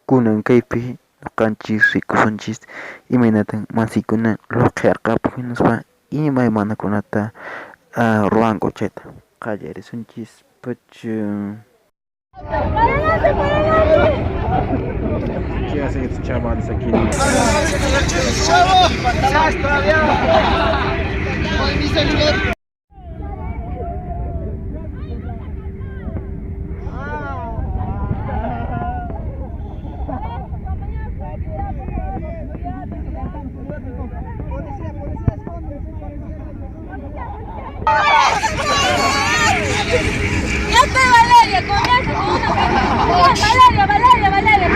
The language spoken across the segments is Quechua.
Kunan kaypi ñuqanchis rikusunchis imaynatan masikuna luqhiyarqapun hinaspa imaymanakunata ruwanku chayta. Qallarisunchis pacha. ¿Qué hacen estos chavales aquí? Ya estoy Valeria, comienza con una Valeria, Valeria, Valeria.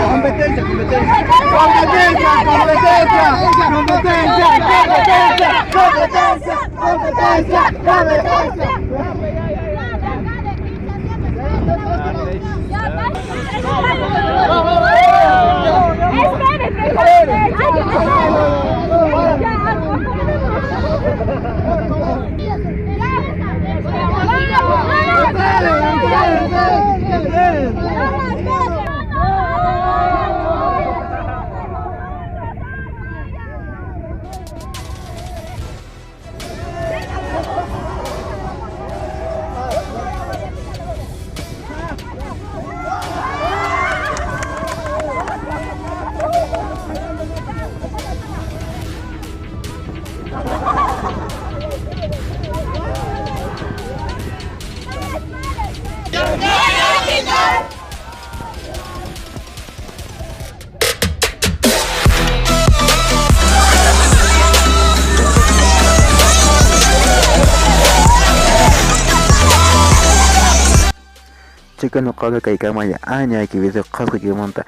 Competencia, competencia. Competencia, competencia, competencia, competencia, competencia, competencia, Chayka ñuqaqa kaykamalla añayki video qhasqaykimanta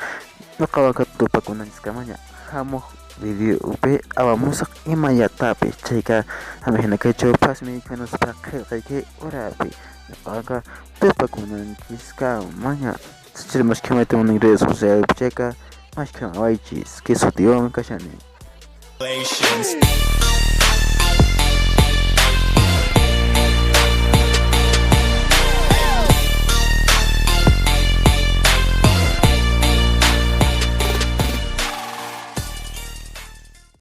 ñuqaqa tupakunanchiskamaña hamuq videopi apamusaq imallatapis chayka hina kaychaw phasmi hinaspa qillqayki urapi ñuqaqa tupakunanchiskamaña sichus maskhamayta munan redes sociales chayka maskhamawaychis kay sutiwan kashani. Relations.